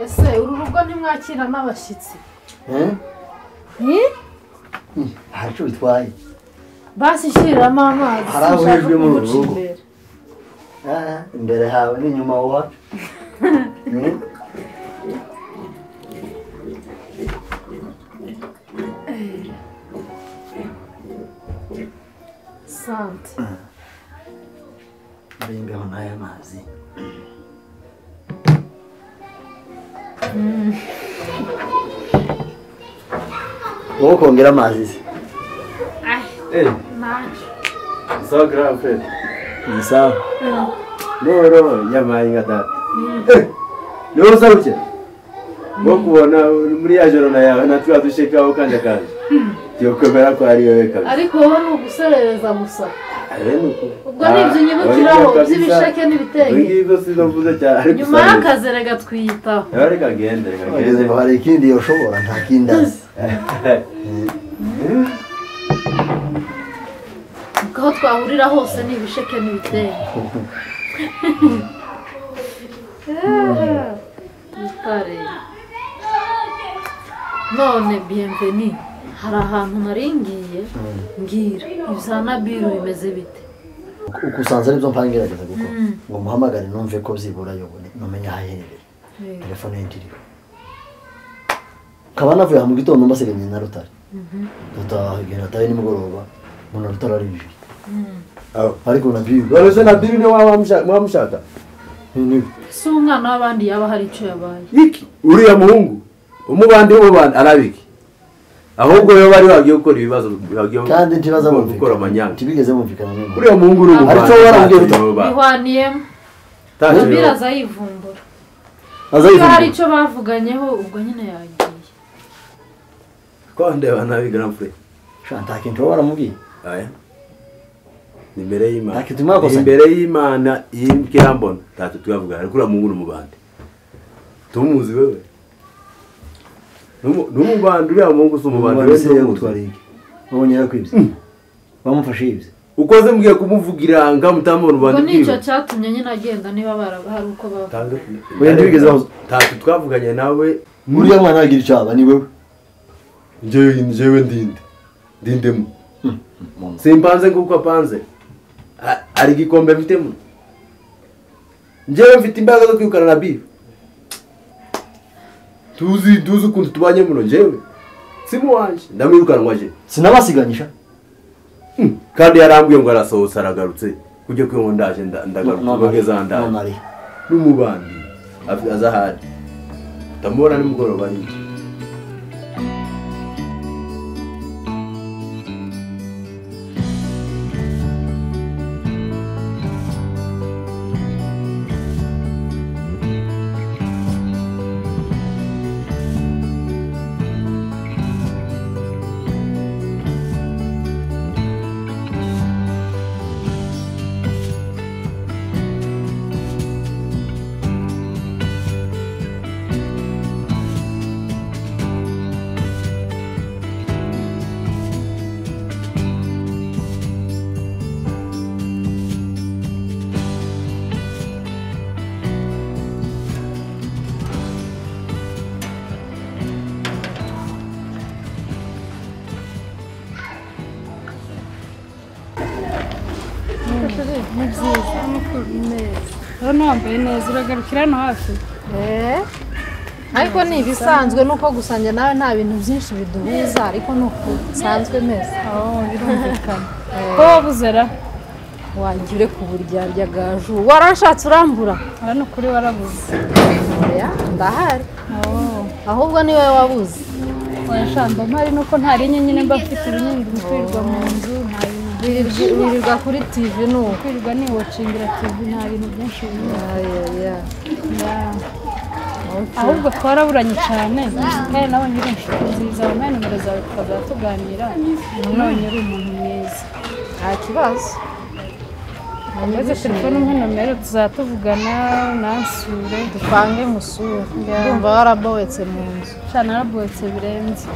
Ese uru rugo ntimwakira n'abashyitsi? Ntacyo bitwaye. Basi shyiriramo amazi. Hari aho uhejwe muri uru rugo. Imbere hawe n'inyuma wacu. Sante. Imbeho n'aya mazi. Wowe kongera amazi se? Ntacyo. Sawa grand frère. Ni sawa. Rero yamaye nka data. Niwe usaruke? Wo kubona muri ya joro na yawe natwe dushekaho kanje kanje. Tiyokwemera ko ari wewe kabisa. Ariko wowe ni uguserereza gusa. Ubwo nibyo unyibukiraho by'ibisheke n'ibitenge. Ngibyo sinavuze cyane ariko nyuma y'akazi rega twiyitaho. Reka gende reka gende. Hari ikindi yoshobora nta kindi azi. Aho twahurira hose ni ibisheke n'ibitenge. Bitare. None bienvenue. Hari ahantu naringiye ngira ibya Nabiru bimeze bite? Uko usanze aribyo mpangerageza gukora ngo muhamagare numve ko byibura yobone numenya ahaherereye. Telefone ye ntiriho. Kaba navuye aha mu gitondo mbasigaye na Rutare. Tutahagenda tayo nimugoroba mbona Rutare arinjiye. Ariko Nabiru none se Nabiru niwe wamushaka? Si umwana w'abandi yaba hari icyo yabaye. Iki uriya muhungu umubandi w'ubandi arabiki. Ahubwo yo bari bagiye gukora ibibazo bagiye kandi ntibaza gukora amanyanga. Tibigeze bumvikana n'umuntu. Uriya muhungu uri umubandi. Ariko warambwiye bihwaniyemo. Nabiru azayivumbura. Azayivumbura. Hari icyo bavuganyeho ubwo nyine yagiye. Ko ndeba nabi grand frère. Sha nta kintu waramubwiye. Aya. Ni imbere y'Imana. Imbere y'Imana y'imbona. Tatu tuyavuga ariko uriya muhungu umubandi. Tumuzi wewe. Numubandi uriya muhungu si umubandi wese yagutwara iki? Wabonye yakwibye. Bamufashe yibye. Ukoze mugiye kumuvugira nga mutamubona ubandi bwiwe. Ubwo nicyo cyatumye nyine agenda niba hari uko baba. Oya ntibigeze aho. Tatu twavuganye nawe. Uriya mwana agira icyo aba ni wewe. Njyewe ndinde. Ndindemo. Simpanze nguko apanze. Ari igikombe mfitemo. Njyewe mfite imbaraga zo kwirukana Nabiru. Tuzi ukuntu tubanye muno njyewe. Simu wanje ndamwirukanwa je. Sinabasiganyisha. Kandi yarambwiye ngo arasohotse aragarutse. Kujye kwiyo ndaje ndagaruka bageza ndaje. N'umubandi azahari. Ndamubona nimugoroba nyine. Ni byiza urabona wambaye neza uragarukira hano hafi. Ariko ni ibisanzwe nuko gusangira nawe nta bintu byinshi biduhuza ariko nuko nsanzwe meza. Birumvikana. Ko wabuze ra? Wagira ureka uburyarya gaju warashatse urambura. Hano kuri warabuze. Oya ndahari. Ahubwo ni wowe wabuze. Oya shamba mpari nuko ntari nyine mba mfite ibintu kwirirwa mu nzu nta wirirwa kuri TV nuko kwirirwa niwacingira TV nta bintu byinshi. Ahubwo twaraburanye cyane kandi nabonye uri inshuti nziza wampaye nimero zawe tukazajya tuganira nabonye uri umuntu mwiza. Nta kibazo. Maze telefone umpe nomero tuzajya tuvugana nansure dupange musure. Ndumva warabowetse mu nzu. Cyane narabowetse birenze.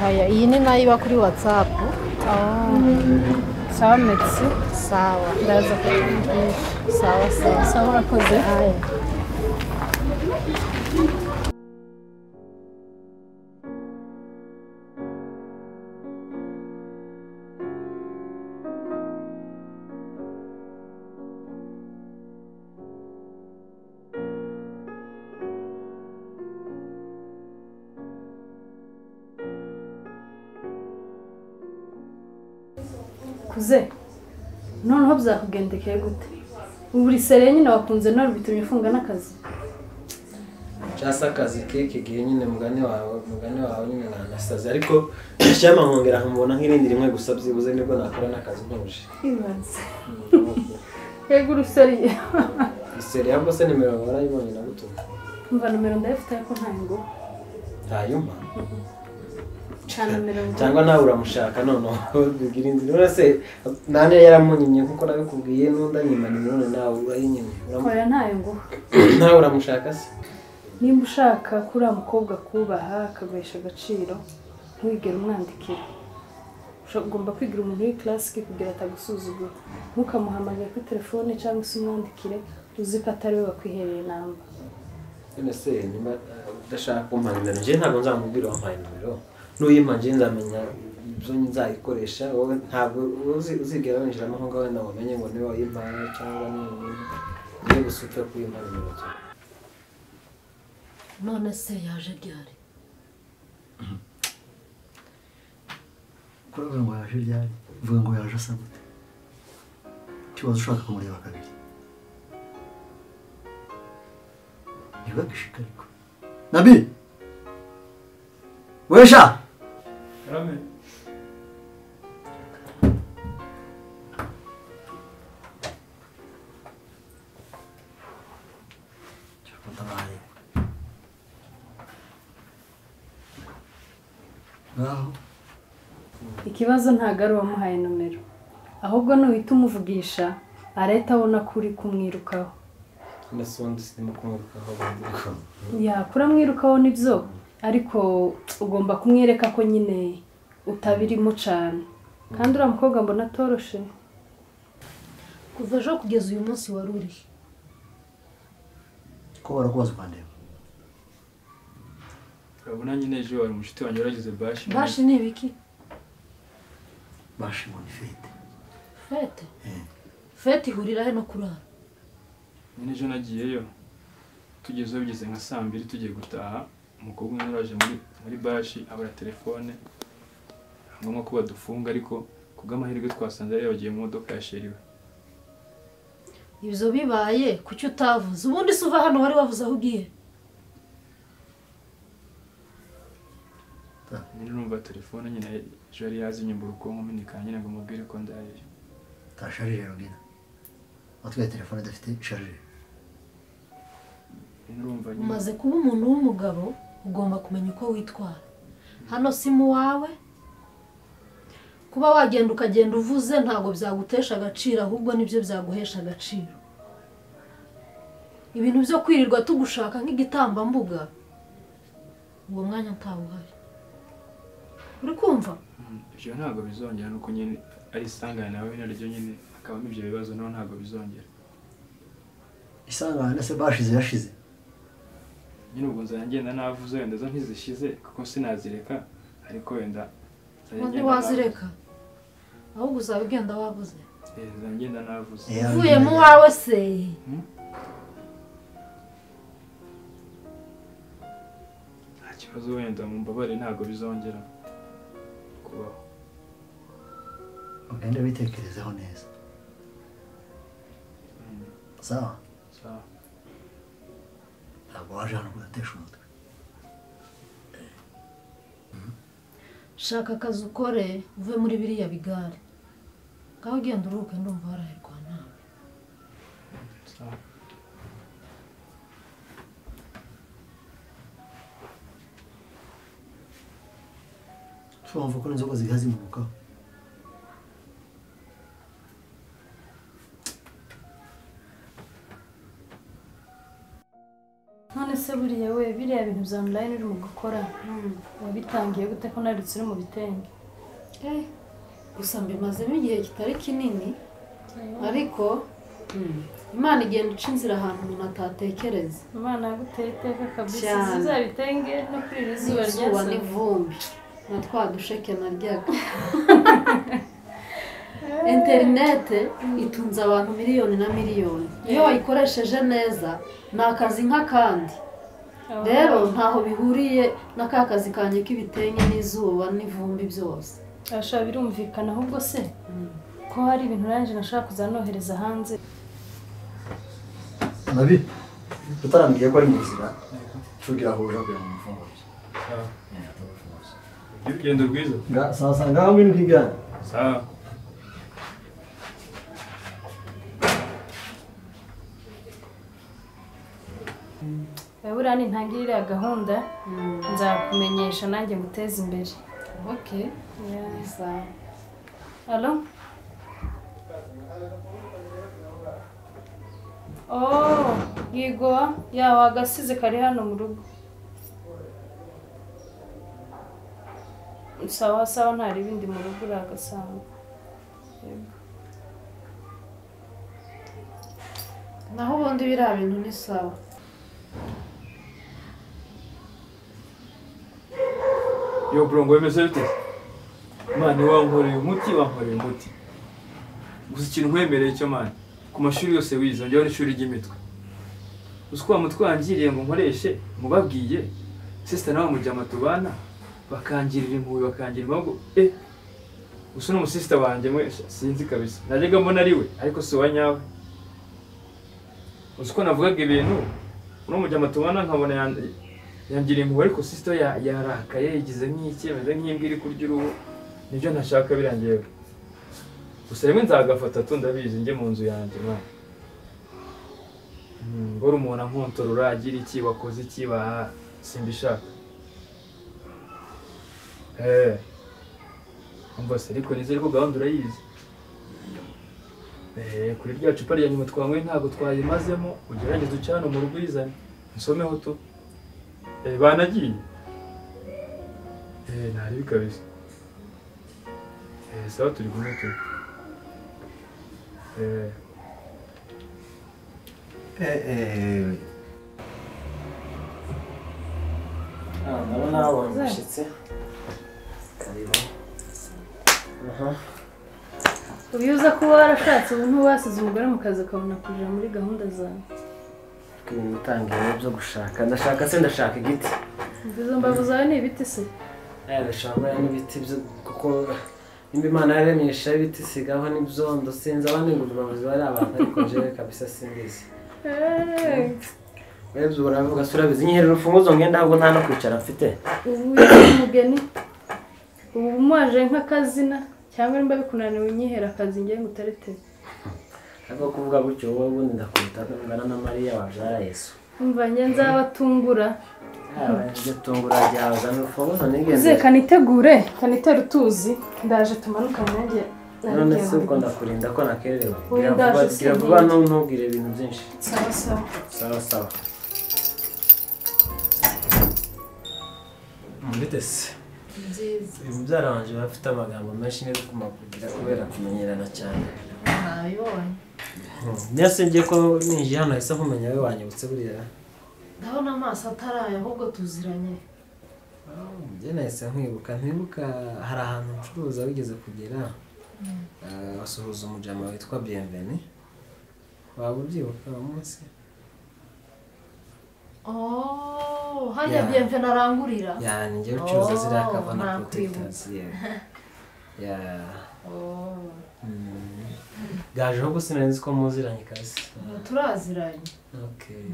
Haya iyi ni nayo iba kuri WhatsApp. Sawa merci. Sawa. Ndaza kukubwira. Sawa sawa. Sawa urakoze. Aya. Kuze noneho byakugendekeye gute? Ubu sere nyine wakunze none bitumye ufunga n'akazi. Cyasa akazi keke gihe nyine mugani wawe nyine nanasaze ariko cyama nkongera nkamubona nk'irindi rimwe gusa byibuze nibwo nakora n'akazi ntuje. Ibanze. Yego uruseriye. Iseri yabwo se nimero warayibonye nagutuma. Umva nomero ndayifite ariko ntayo. Ntayumpa. Cyangwa nawe uramushaka noneho bigira inzira urase nane yaramunyimye nkuko nabikubwiye n'unda nyima none nawe urayinyimye. Oya ntayo nguha. Nawe uramushaka se? Nimba ushaka kuri mukobwa kubaha akaguhesha agaciro ntuwigere umwandikira. Ugomba kwigira umuntu w'i classic kugira atagusuzugura. Ntukamuhamagare kuri telefone cyangwa se umwandikire uzi ko atari we wakwihereye namba. None se nimba udashaka kumpa nimero nje ntabwo nzamubwira wampaye nimero. Nuyimpa nje nzamenya ibyo nzayikoresha wowe ntabwo uzigera winjiramo aho ngaho nawe umenye ngo niwe wayimpaye cyangwa niyo gusa upfe kuyimpa nimero. None se yaje ryari? Kuravuga ngo yaje ryari? Uvuga ngo yaje asa gute? Kibazo ushaka kumureba kabiri. Ntibagishika ariko. Nabi! Wesha! Rame. Ikibazo ntago ari uwamuhaye nomero ahubwo nuhita umuvugisha areta abona ko uri kumwirukaho. Kuramwirukaho nibyo ariko ugomba kumwereka ko nyine utabirimo cyane kandi uriya mukobwa mbona atoroshe. Kuva ejo kugeza uyu munsi wari urihe? Ko barakubaza ukandeba. Urabona nyine ejo wari umushuti wanjye waragize bashi. Bashi ni ibiki? Bashi ngo ni fete. Fete? Fete ihurira he no kurara? Nyine ejo nagiyeyo tugezeyo bigeze nka saa mbiri tugiye gutaha umukobwa umwe yaraje muri bashi abura telefone ngombwa ko badufunga ariko kubw'amahirwe twasanze yari yabagiye mu modoka ya sheri we. Ibyo bibaye kuki utavuze? Ubundi se uva hano wari wavuze aho ugiye? Nyine urumva telefone nyine ejo yari yazinyumbura ubwonko minika nyine ngo mubwire ko ndayeyo. Ta sharijeri ubwira. Watwaye telefone idafite sharijeri. Umaze kuba umuntu w'umugabo ugomba kumenya uko witwara. Hano si mu wawe. Kuba wagenda ukagenda uvuze ntabwo byagutesha agaciro ahubwo nibyo byaguhesha agaciro. Ibintu byo kwirirwa tugushaka nk'igitambambuga uwo mwanya ntawuhari. Uri kumva? Ibyo ntabwo bizongera nuko nyine ari isangane nawe naryo nyine akabamo ibyo bibazo naho ntabwo bizongera. Isangane se bashize yashize. Nyine ubwo nzajya ngenda navuze wenda zo ntizishize kuko sinazireka ariko wenda undi wazireka ahubwo uzaba ugenda wavuze. Nzajya ngenda navuze. Uvuye mu wawe se? Nta kibazo wenda mumbabare ntabwo bizongera kubaho. Ugende witekerezeho neza. Sawa? Sawa. Ntabwo waje hano kudatesha umutwe. Shaka akazi ukore uve muri biriya bigare. Ngaho ugenda uruhuke ndumva warahirwa nawe. Sawa. Twumva ko inzoga ziha zimunukaho. None se buriya we biriya bintu bya online uri mu gukora wabitangiye gute ko narutse uri mu bitenge? Gusa mbimazemo igihe kitari kinini, ariko Imana igenda ica inzira ahantu umuntu atatekereza. Imana yaguteye iteka kabisa, uzabitenge no kuri iri zuba ryasa n'ivumbi na twa dusheke naryaga. Interinete itunze abantu miliyoni na miliyoni. Iyo wayikoresheje neza ni akazi nk'akandi. Rero ntaho bihuriye na ka kazi kanjye k'ibitenge n'izuba n'ivumbi byose. Asha birumvikana ahubwo se ko hari ibintu nanje nashaka kuzanohereza hanze. Nabi tutarambwiye ko ari mu nzira tugira aho uje kugira ngo mufungure. Urugendo rwiza. Nga sasa ngaho ngwino kwigana. Sawa. Buriya nintangirira gahunda nzakumenyesha nanjye nguteze imbere. Okay. Sawa. Allo? Oh, yego, ya wagasize kari hano mu rugo. Sawa sawa ntari bindi mu rugo uragasanga. Yego. Naho ubundi biriya bintu ni sawa. Yo bro, ngo bimeze bite? Mani wankoreye umuti, wankoreye umuti. Gusa ikintu nkwemereye cyo mani, ku mashuri yose wize njyewe n'ishuri ry'imitwe. Uzi ko wa mutwe wangiriye ngo nkoreshe, mubabwiye, sister nawe mujyama tubana, bakangirira impuhwe, bakangira imbago, Gusa no musista wanjye mwe sinzi kabisa. Najyaga mbona ari we, ariko si wa nyawe. Uzi ko navugaga ibintu, uno mujyama tubana nkabona yangira impuhwe, ariko sister yarakaye, yigize nk'iki, ameze nk'imbwa iri kurya uruhu. Nibyo ntashaka birangiye. Gusa rimwe nzagafata tu ndabizi njye mu nzu yanjye mwana. Ngora umuntu ankontorora agira iki wakoze iki ba simbishaka. Umva se ariko nizere ko gahunda urayizi. Kuri rya cupa rya nyuma twanyweye ntabwo twayimazemo, ugerageze ucane mu rugo uyizane. Nsomeho tu. Banagiye. Ntari kabisa. Sawa turi kumwe tu. Ndabona wabonye umushyitsi. Karibu. Ubu iyo uza kuba warashatse ubu ntiwasize umugore mu kazi ukabona kuja muri gahunda zawe. Gutanga ibintu byo gushaka. Ndashaka se ndashaka igiti. Izo mbavu zawe ni ibiti se? Ndashaka n'ibiti byo kuko nimba Imana yaremyesha ibiti sigaho n'ibyondo sinzi abandi ngo imbavu ziba ari abantu ariko jewe kabisa simbizi. Webye uravuga se urabizi nyiherera urufunguzo ngenda ahubwo nta no kwicara mfite. Ubu umugeni ubu mwaje nk'akazina cyangwa nimba bikunaniwe unyihera akazi ngiye ngutarete. Ariko kuvuga gutyo wowe ubundi ndakwita ngana na Mariya wabyara Yesu. Umva njye nzabatungura. Njye tungura ryaza n'urufunguzo nigende. Uze kanitegure, kanitere utuzi ndaje tumanuka nanjye. None se uko ndakurinda ko nakererewe. Gira vuba ntubwire ibintu byinshi. Sawa sawa. Sawa sawa. Mbite se. Nziza. Uyu mubyara wanje bafite amagambo menshi nari kumakugira kubera kumenyerana cyane. Nabibonye. Nese ngiye ko ninjiye hano hahise nkumenya we wanyibutse buriya. Ndabona amaso ataraye ahubwo tuziranye. Njye nahise nkwibuka ntibuka hari ahantu ncuruza wigeze kugera. Wasuhuza umujama witwa Bienvenue. Waba ubyibuka uwo munsi? Oh, hajya Bienvenue arangurira. Ya, ni njye ucuruza ziriya kava na protectors. Ya. Oh. Gaje ahubwo sinari nzi ko muziranye kabisa. Turaziranye. Okay.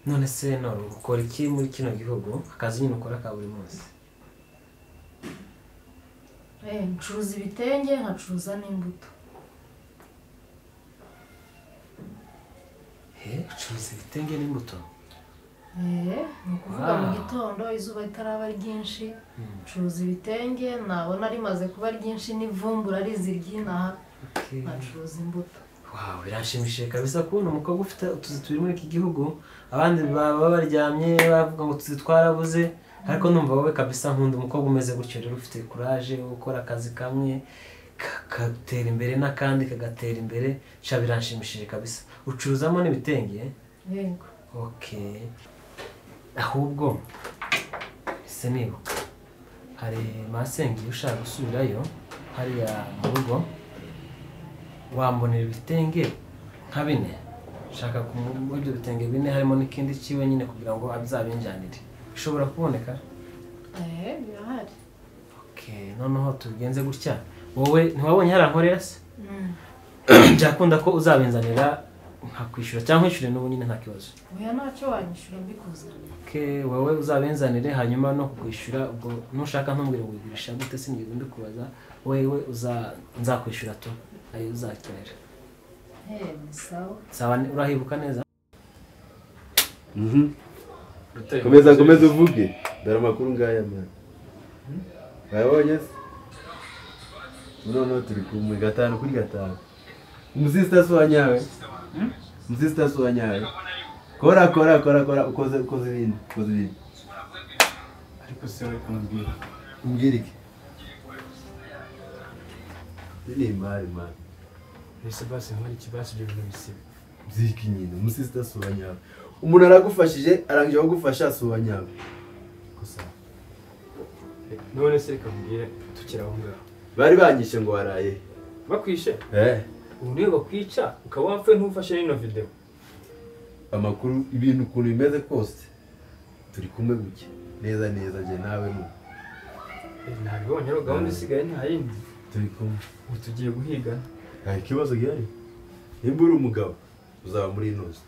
None se noro ukora iki muri kino gihugu? Akazi nyine ukora ka buri munsi. Ncuruza ibitenge, nkacuruza n'imbuto. Ucuruza ibitenge n'imbuto? Ni ukuvuga mu gitondo izuba ritaraba ryinshi, ncuruza ibitenge, nabona rimaze kuba ryinshi n'ivumbura rizi ry'inaha, nkacuruza imbuto. Wow, birashimishije kabisa kubona umukobwa ufite utuzi turi muri iki gihugu, abandi baba baryamye bavuga ngo utuzi twarabuze, ariko numva wowe kabisa nkunda umukobwa umeze gutyo rero ufite courage ukora akazi kamwe Kagatera imbere n'akandi kagatera imbere, sha biranshimishije kabisa. Ucuruzamo n'ibitenge? Yego. Okay. Ahubwo se nibuka hari masenge ushaka gusubirayo hariya mu rugo, wambonera ibitenge nka bine. Shaka kumuha ibyo bitenge bine harimo n'ikindi kiwe nyine kugira ngo abizabinjanire. Bishobora kuboneka? Birahari. Okay, noneho tubigenze gutya. Wowe ntiwabonye harankorera se? Byakunda ko uzabinzanira nkakwishyura cyangwa nkwishyure n'ubu nyine nta kibazo. Oya ntacyo wanyishyura mbikuzanira. Okay, wowe uzabinzanire hanyuma no kukwishyura, ubwo nushaka ntumbwire ngo uyigurisha gute sinigeze mbikubaza, wewe nzakwishyura tu ayo uzakenera. Sawa. Sawa, urahibuka neza? Komeza komeza uvuge. Dore amakuru ngaya man. Wabonye se? Noneho turi kumwe 5 kuri 5. Umusista si wanyawe? Umusista si wanyawe? Kora kora kora kora ukoze ukoze ibindi, ukoze ibindi. Ariko se we kumbwira. Umbwira iki? Ni imari man. Ese basi nkora iki basi ibyo bintu bisibe. Byiki nyine, umusista si wanyawe. Umuntu aragufashije arangije kugufasha si wanyawe. Gusa. None se reka mbwire tukiri aho ngaho. Bari banyishe ngo waraye. Bakwishe? Ubu niyo bakwica ukaba wapfuye ntufashe n'ino video. Amakuru ibintu ukuntu bimeze kose turi kumwe guke neza neza je nawe mu. Nabibonye rero gahunda isigaye nta yindi. Turi kumwe. Ubu tugiye guhiga. Nta kibazo gihari. Nimba uri umugabo uzaba muri inoze.